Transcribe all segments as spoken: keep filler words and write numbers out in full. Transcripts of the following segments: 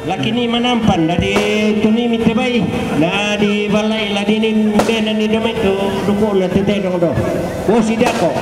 Lakini manampan dari tuni mite bai, na di balai ladinin bena ni damai tu duku na tete dong do. Bosi dako.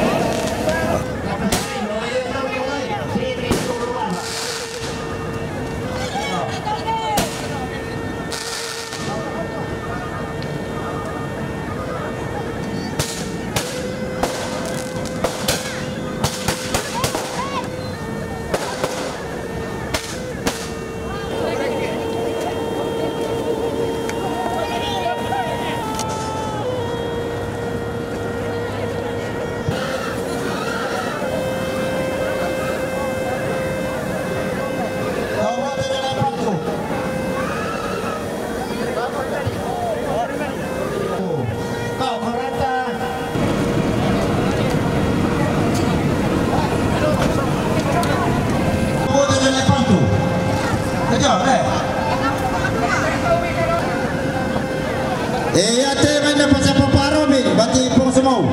E, ia te mai na pasa paparomi bati pong semau.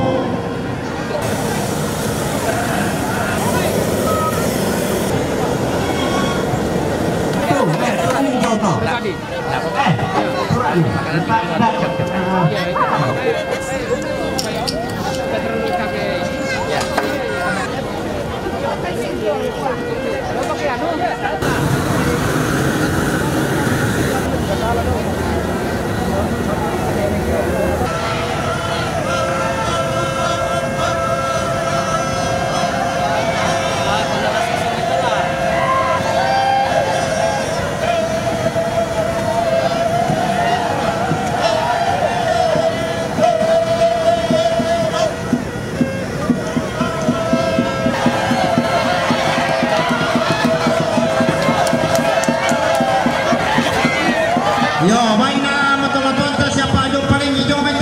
Yo, mai na matomatonta siapa jo paling ijo mai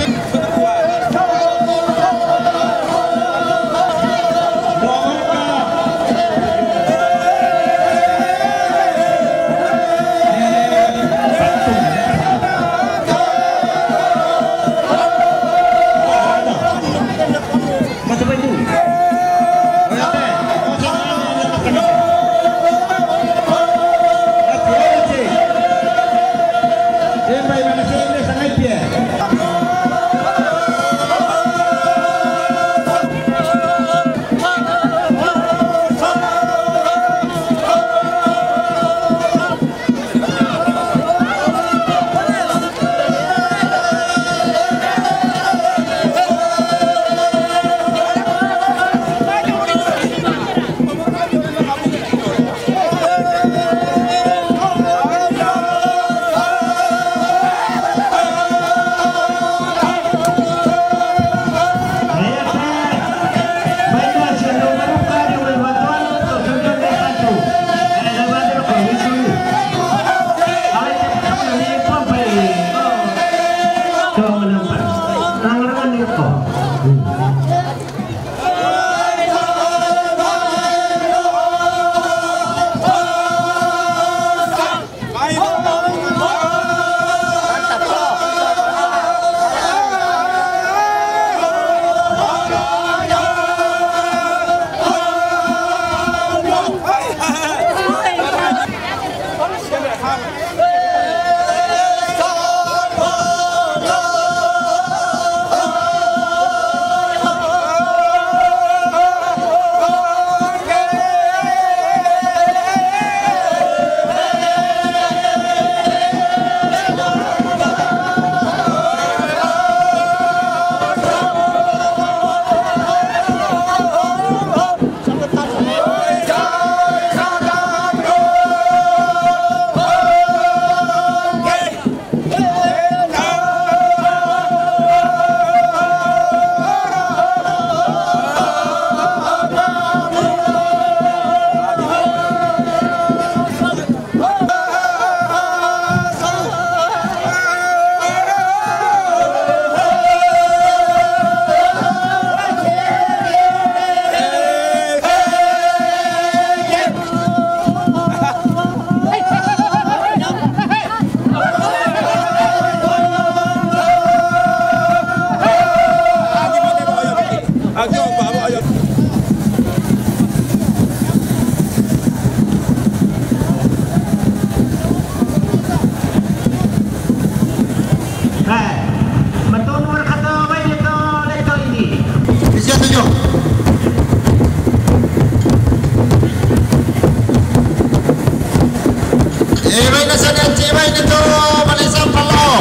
Nasadan cibai na to, balik sa palo.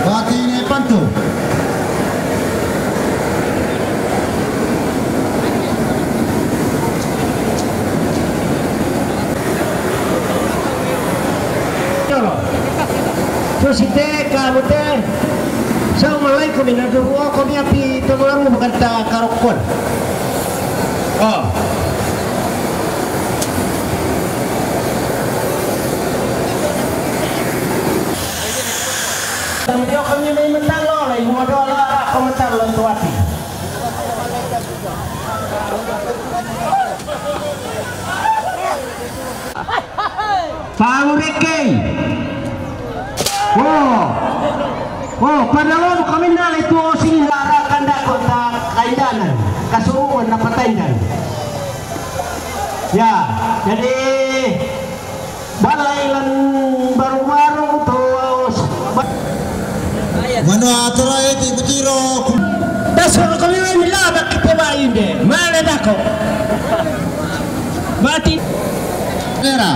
Bati ne pantu. Terus ite kamu te. Assalamualaikum, ina dulu aku ni api temaru bukan tak karokon. Oh. Tang dio kami mai matang lo, lai mo do lo, ako matang lo tuati. Pangureke. Oh. Oh, padahal kami nalai tuo sini lara kanda kota kaindanan. Kasuruan na pataindan. Ya, jadi balai lan baru-baru tuo. Mana aturai ti kutiro. Dasar kami mai mila bakit ba inde. Mana dako. Mati. Nera.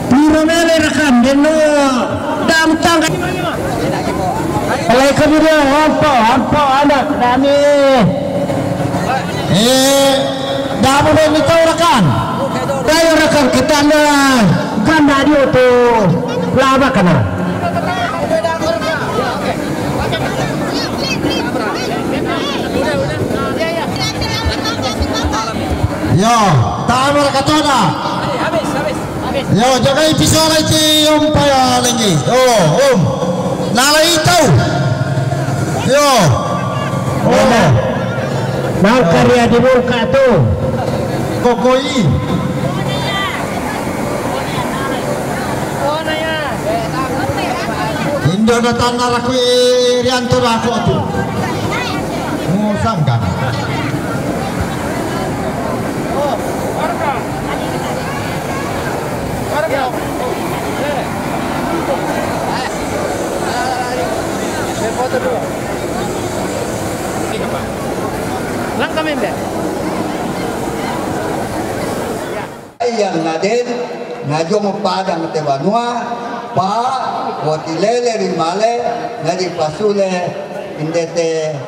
Piro mele rakan, deno dam tangga. Alai kami dia, ampo, ampo, anak kami. Eh, damu dong itu rakan. Tayo rakan kita na ganda dio tu laba kana. Yo, tamu rakatona. Yo, jagai pisola iti om paya lengi. Oh, om. Nala itau. Yo. Oh. Nang karya di muka tu. Kokoi. Indo na tanah aku irianto aku tu. Musangkan. Lang kami, Mbak. Yang naden, najong padang te banua, pa, wati lele rimale, nadi pasule, indete,